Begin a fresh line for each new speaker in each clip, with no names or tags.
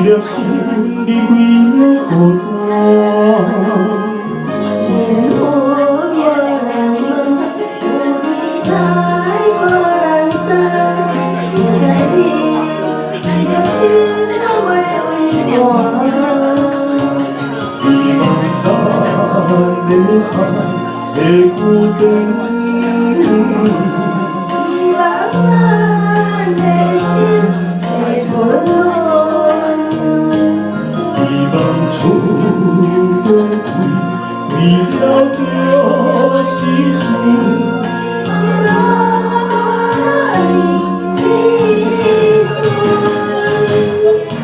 粒心離開了孤單。
緣分無人問，有天來無人知，就知你一粒心攏袂為我。
希望咱的愛會久長。
希望咱的心會溫暖。
希望春風開，為了著時陣。
我愛你心。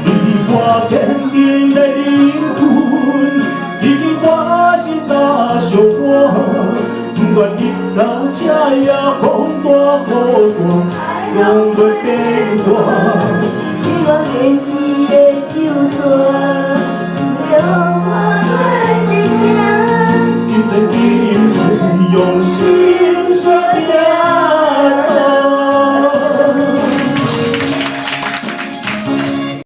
你我天頂的緣分，已經我心打相伴。不管日頭這夜風大雨大，攏袂變卦。
你我堅持的酒泉。